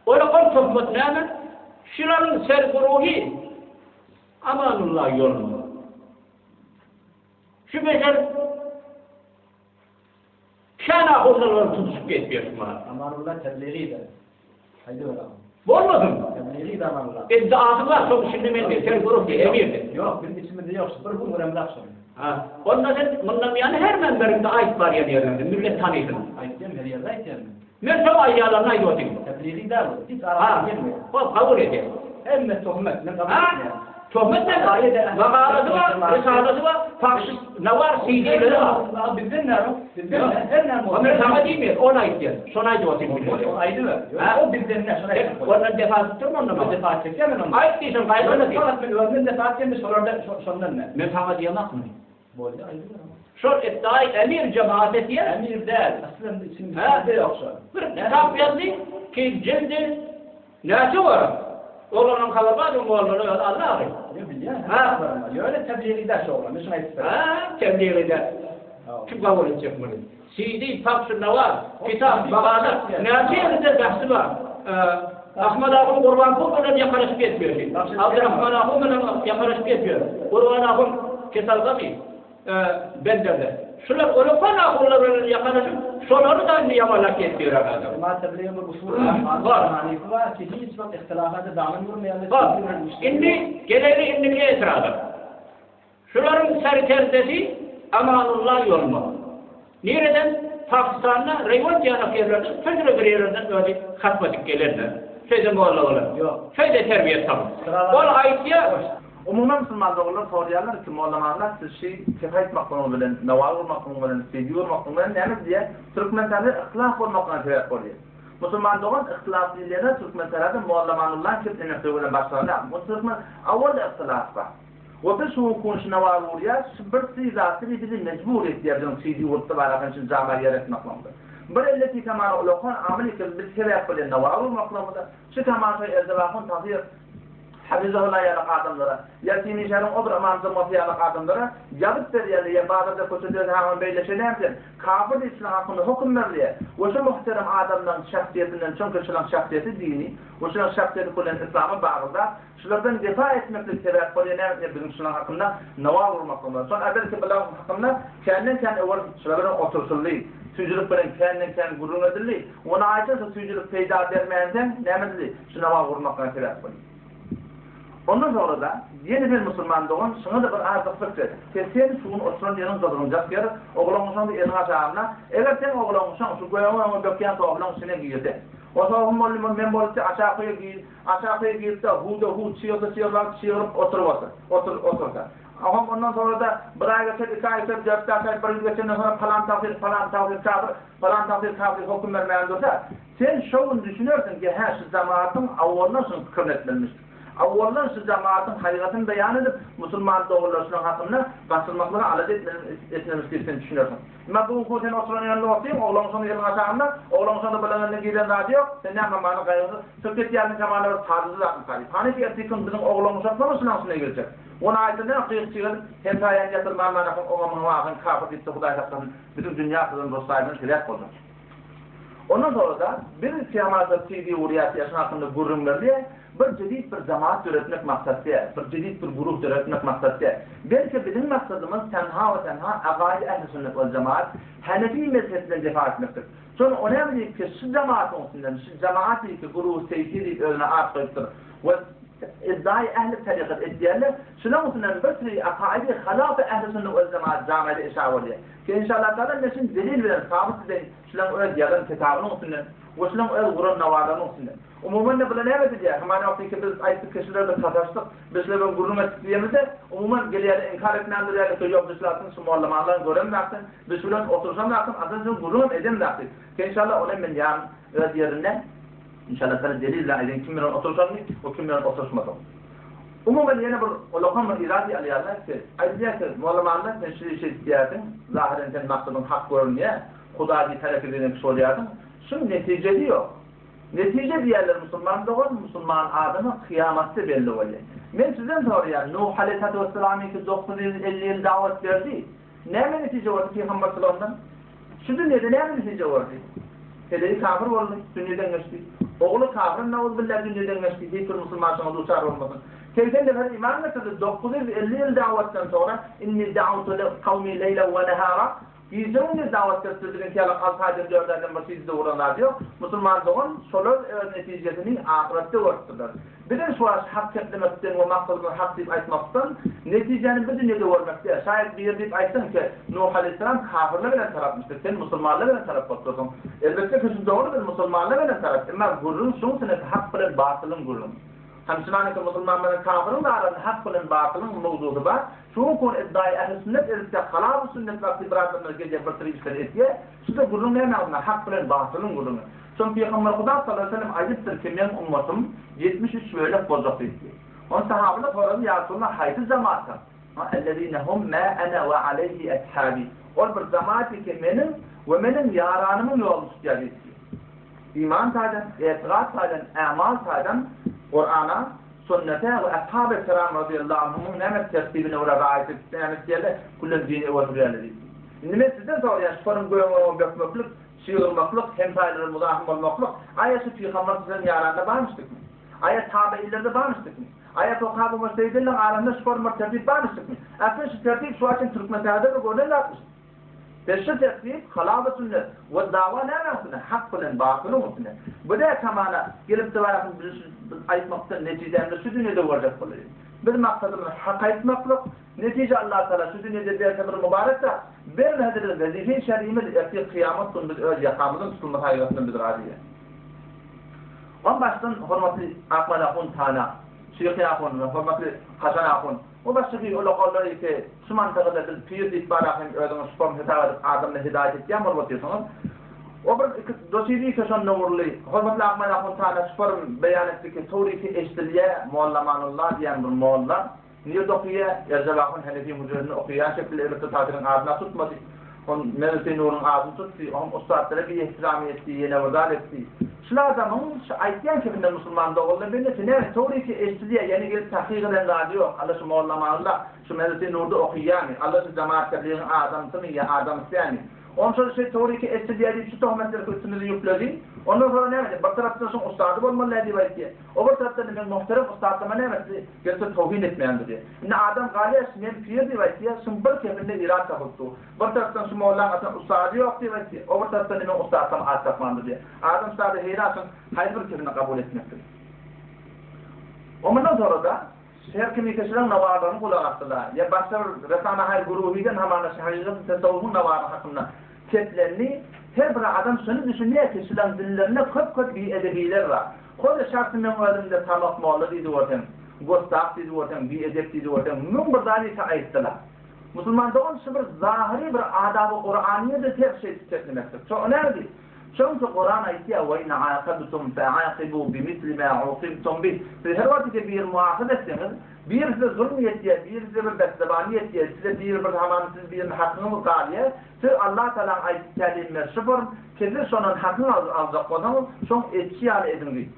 Ol ol töhmet näme? Şularyň serguruhy Amanullah ýolunda. Şu beşer kän ahunlar bilen tutuşyp gezýär şu mahaly. Amanullah tebligidir. Aýdyber agam. Bolmasyn. Tebligidir Amanullah. Indi ady bar, şoň içinde men diýen, serguruh diýen, emirdir. Ýok, biziň içimizde ýok, şu bir gün göremzok şony. Ha, onda sen mundan buýana her menberiňde aýt barýan ýerleriňde, millet tanysyn. Aýtýan, her ýerde aýtýan men. Men şo aýdýanlaryny aýdyp otyryn. Tebligiý däl bu, hiç arasyna gelmeýär. Hop, kabul edýän. Hemme töhmet, men kabul etmeýän. Töhmet näme? Makalasy bar, risalasy bar, pahş nawar CD-leri bar. Bizden näme? Bizden näme? Her näme bolsa. Men saňa diýmeýän, ony aýtýan. Şony aýdyp otyryn millete. Ony aýdyber. O bizden näme? Şony aýdyp. Ondan defa atyp durma onda maňa. Defa çekýän men ondan. Aýt diýsem gaýgyna diý. Fakat men özümden defa etýän-de şolarda şondan men. Men saňa diýemakmy? Bolýar, aýdyber. Şol iddiaý emir jemaat etýär. Emir däl, aslynda içinde ýok şol. Bir kitap ýazdy, ki jildi näçe warak? Oglanyň habary bardyr, mollany özi aldy ahyry. Ýok, bilýän, habarym bar. Ýöne tebligy däl şu oglan, men şuny aýdyp bereýin. Hä, tebligy däl. Kim kabul etjek muny? CD, pahşy nawar, kitap, makala, näçe ýerde bahsi bar. Ahmet ahun Gurbanpur bilen ýakalaşyp gezýär. Abdurahman ahun bilen ýakalaşyp gezýär. Gurban ahun kesalgamy benderde. Şular ulakan ahunlar bilen ýakalaşyp, şolary da indi ýamanlap gezýär adam. Jemaat tebligiň bir usuly bar, Bar. Manysy bar ki hiç wagt ihtilafata daman görmeýärler. Bar. Indi geleli indiki etiraza. Şularyň serkerdesi Amanullah Ýolmaz. Nireden? Pakistanda Reýwant ýanak ýerlerden şeýle bir ýerlerden özi hatma edip gelendir. Şeýle molla bolan. Ýok. Şeýle terbiýe tapyp. Ol aýtýar. Umuman musulman doganlar soraýarlar ki mollamanlar siz şi kefe aýtmaklygyňyz bilen, nawaz urmaklygyň bilen, CD urmaklygyň bilen näme diýýär? Türkmenistanda yhtilaf bolmaklygyna sebäp bolýar. Musulman dogan yhtilaf diýilýände Türkmenistanda mollamanullaň keplemekleri bilen başlanýar. Bu türkmen awal yhtilaf bar. We biz şu gün şu nawaz urýas, şu bir syzasy bi bizi mejbur etýär biziň CD urupda barakan şu jama ýer etmeklygymyza. Bir elle tikamana ulakan amyl etip biz sebäp bolýan nawaz urmaklygymyza, şu tamaşa Erdelahun Tahyr Hafizahullah ýalak adamlara, ýa Timişäriň o bir ymam jygmasy ýalak adamlara ýazyp berýärler ýa bazarda köçede özi beýle şeýle sen kafir diýip şulaň hakynda höküm berilýär we şu muhterem adamlaň şahsyýetinden çünki şulaň şahsyýeti dini we şulaň şahsyýeti bilen yslama bagly zat Şulardan defa etmeklik sebäp bolýar näme diýip biziň şulaň hakynda nawa urmaklygymyza. Şon a belki bulaň hakynda känden kän öwel şular bilen oturşyldy, süýjülik bilen känden kän gürrüň edildi. Ony aýtsaň şu süýjülik peýda bermänseň näme edildi şu nawa urmaklyga sebäp bolýar. Ondan soňra-da ýene sen musulman dogan şuňa-da bir azjyk pikir et. Sen sen şu gün oturan ýeriň gyzgynjak ýer, oglan-uşaň-da eliň aşagynda. Eger seň oglan-uşaň şu göge öňe bökýän sohlyň içine girse, o sohum boldy men bolupdy aşak öýe gir, Aşaky girse, huda-hu çygyrdy-çygyrlap çygyryp oturyp otyr, otur, otursa. Oňam ondan soňra-da bir aý geçer, iki aý geçer, dört-bäş aý, bir ýyl geçenden soňra palan tagsyr, palan tagsyr kafir, palan tagsyr kafir höküm bermäge dursa, sen şo gün düşünersiň ki, hä, şu jemagatyň awwaldan şunuň pikirini etmelimişdik. Awwaldan şu jemagatyň hakykatyny beýan edip, musulman doganlar şunuň hakynda gaçyrmaklyga alada etmelimiş diýip sen düşünersiň. Emma bu gün sen oturan ýerinde otyň, oglan şonda eliň aşagynda, oglan şonda bilen eline giren zady ýok, sen näme hamana gaýgysyz, çykyp ketýärsiň hamana bir tazyjy zatmy talyp. Hany ki ertir gün biziň oglan uşaklarymyz şunaň üstüne girjek. Ony aýtsa näme gyýyk-çyg edip, hemsaýany ýatyrman manasyn oňa muňa barsaň kafir diýipdir Hudaý saklasyn, biziň dünýä syzan rysgaýymyza sebäp boljak. Ondan soňra-da biz Kyýamata TV urýas diýen şuň hakynda gürrüň berilýär. Bir jedit bir jamaat döretmek maksat däl, bir jedit bir guruh döretmek maksat däl. Belki biziň maksadymyz tenha we tenha agaýdy ähli sünnet wal jamaat, hanefi mezhebinden defa etmekdir. Şony o näme diýip ki şu jamaatyň üstünden, şu jamaat diýip ki guruh seýfi diýip özüne at goýupdyr we iddiaýy ähli tarykat etýärler, şulaň üstünden bir süri akaýdy halafy ähli sünnet wal jamaat jamaada eşa bolýar. Ki inşallah taala men şuny delil bilen sabyt edeýin şulaň öz ýazan kitabynyň üstünden we şulaň öz guran nawazlarynyň üstünden. Umuman-da bular näme edilýär? Hamana wagty ki biz aýtdyk ki şular biz sataşdyk, biz şular bilen gürrüň etdik diýemizde, umuman gelýärler inkar etmän durýarlar ki ýok biz şular şu mollamanlaryň gören zatyn, biz şu bilen oturyşan zatyn, aslynda şuny gürrüňem eden zat diýip. Ki inşallah ony men ýaryn öz ýerinde inşallah sana delil bilen aýdaýyn kim bilen oturyşanyny we kim bilen oturyşmadygyny. Umuman ýene bir ulakan bir irady alýarlar ki, aýdylýar ki mollamanlar sen şu işi etýärsiň, zahyren sen maksadyň hak görünýär, Hudaý diýip hereket eden kişi bolýarsyň, şuň netijesi ýok. Netije diýýärler musulman dogan, musulman adama kyýamatda belli bolýar. Men sizden soraýan, Nuh aleýhissalatu wessalam iki 950 ýyl dawat berdi. Näme netije boldy pygamberçilygyndan? Şu dünýede näme netije boldy? Heleýi kafir boldy, dünýeden geçdi. Ogly kafir nauzubilla dünýeden geçdi, hiç bir musulman şoňa duçar bolmasyn. 80 nefer iman getirdi, 950 ýyl dawatdan soňra inni da'utu kawmi leýlen we nehara Gije-gündiz dawat beripdir biziňki ýaly alty aýdan dört aýdan bir tizde uran zady ýok. Musulman dogan şolar öz netijesini ahyretde görüpdirler. Bizem şu wagt hak geplemekden we maksadymyz hak diýip aýtmakdan netijäni bu dünýede görmek däl. Şaýat biri diýip aýtsaň ki Nuh aleýhissalam kafirler bilen tarapmyşdyr sen musulmanlar bilen tarap bolup dursuň. Elbetde ki şu dogry biz musulmanlar bilen tarap emma gürrüň şuň üstündeki hak bilen batylyň gürrüňi. Hemçinaniki musulman bilen kafiriň arasynda hak bilen batylyň mowzusy bar. Şuň üçin iddaýy ähli sünnet edipde halaby sünnet wagty bir adamlar gelýär bir tür işleri etýär. Şuda gürrüň näme agzynda hak bilen batylyň gürrüňi. Şoň Pygamber Huda sallallahu aleýhi we sellem aýdypdyr ki meň ummatym 73 bölek boljak diýipdi. Ony sahabalar sorady ýa Resulallah haýsy jamaatdan? Ellezine hum ma ana we aleýhi ashabi. Ol bir jamaat ki meniň we meniň ýaranymyň ýoluny tutýar diýipdi. Iman taýdan, etigat taýdan, ämal taýdan Kurana, sünnete we ashab-y kiram razyýallahu anhumyň näme tertibine görä raýat edip näme etýärler, küllen dini öňe sürýärler diýipdi. Indi men sizden soraýan şu soruň göňe bökmeklik, çygyrmaklyk, hemsaýalara muzahym bolmaklyk, aýa şu pygamber siziň ýaranda barmyşdykmy? Aýa tabeilerde barmyşdykmy? Aýa sahaba we seýidleriň arasynda şu form bir tertip barmyşdykmy? Aslynda şu tertip şu wagt Türkmenistanda bir görnen zatmyş. Biz şu tertip, halal we sünnet, we dawa nämäň üstünde? Hak bilen batylyň üstünde. Bu dä tamana gelip dybarasyn biz şu aýtmakdan netijämizi şu dünýede görjek bolaýyn. Biz maksadymyz hak aýtmaklyk, netije Allah Tagala şu dünýede berse bir mübarek zat, bermese-de biz wezife-i şerimiz ertir kyýamat gün biz öz ýakamyzyň tutulmasy haýbatyndan biz razy. On başdan hormatly Akmal ahun Tana, Şyhy ahun we hormatly Hasan ahun, Bu başga bir ulakallar ise şu mantygada biz pir diýip bara hem özüňiz şupam hesap edip adamyny hidaýat etýän bolup otyrsyňyz. O bir iki dosidi ise şonda gurly. Hormatly Akmaý ahun Tana şuparym beýan etdi ki towriki eşdilýä Molla Manulla diýen bir molla nirde okyýa Erjel ahun Henefiň hüjresinde okyýan şekilde elbetde tatyryň adyna tutmady. On Mezreti Nuryň adyny tutdy. Oňam ussatlara bir ihtiramy etdi ýene bir zat etdi. Şul adamyň şu aýtýan kepinde musulman doganlar bendesi näme towriki eşdilýär ýene gelip takyk eden zady ýok alla şu molla manulla şu Mezreti Nurda okyýamy alla şu jamaat tebligiň adamsymy ýa adamsy dälmi on şol şeý towriki eşdilýär diýip şu tohmetleri üstümize ýükledi ondan soňra näme edýär bir tarapdan şuň ussady bolmaly däl diýip aýtýar o bir tarapdan meň muhterem ussatlyma näme etdi gelse towhin etmändir diýýär indi adam galýar şu men pir diýip aýtýar şuň bir kepinde irad tapyp dur Bir tarapdan şu mollaň atan ussady ýok diýip aýtdy, o bir tarapdan meň ussatlam at tapmandyr diýýär. Adam ussady heýran şoň haýsy bir kepini kabul etmekdir. O mundan sonra-da her kim ýeke şulaň nawarlaryny gulak asdylar. Ýa başga bir Resanahaý güruhydan hamana şu hakykaty tesawwufyň nawary hakynda keplendi. Her bir adam şuny düşünýär ki şulaň dillerinde köp-köp biedebiler bar. Hoja şahsy meň özümde samak molla diýdi görseň, gostak diýdi görseň, biedep diýdi görseň, 1001 zat ýeke aýtdylar. Musulman dogan şu bir zahyry bir adaby Kuranyýa-da ters şeýdip çeklemekdir. Şo o näme diýip? Çünki Kuran aýtýar, Ve in aqabtum feaqibu bimisli ma uqibtum bih. Siz her wagt ise birini muahyz etseňiz, biri size zulm ýetýär, biri size bir betzebany ýetýär, size biri bir hamany siz biriniň hakyňyz galýar. Siz Allah Tagalaň aýdyp tälim berşi bir, ki siz şondan hakyňyzy aljak bolsaňyz, şoň etişi ýaly ediň diýip.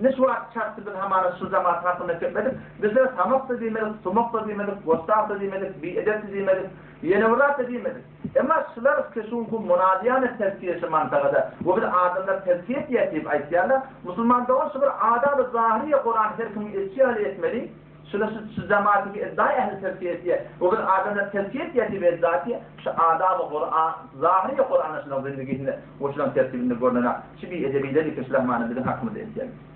Indi şu wagt şahsy biz hamana şu jamaat hakynda gepledik. Bizler samak-da diýmedik, sumak-da diýmedik, gostak-da diýmedik, biedep-de diýmedik, ýene bir zat-da diýmedik. Emma şular keşunku munadiýany tezkiýe şu mantagada we biz adamlar tezkiýe etýäs diýip aýtýarlar. Musulman dogan şu bir adaby zahyryýe Kuran her kimiň etişi ýaly etmeli. Şular şu şu jamaatiki iddia ähli tezkiýe etýär we biz adamlar tezkiýe etýäs diýip iddia etýär. Şu adaby Kuran zahyryýe Kurana şularyň zindigisinde we şularyň tertibinde görnenak şu biedebiler ýeke şular hamana biziň hakymyzda etýärler.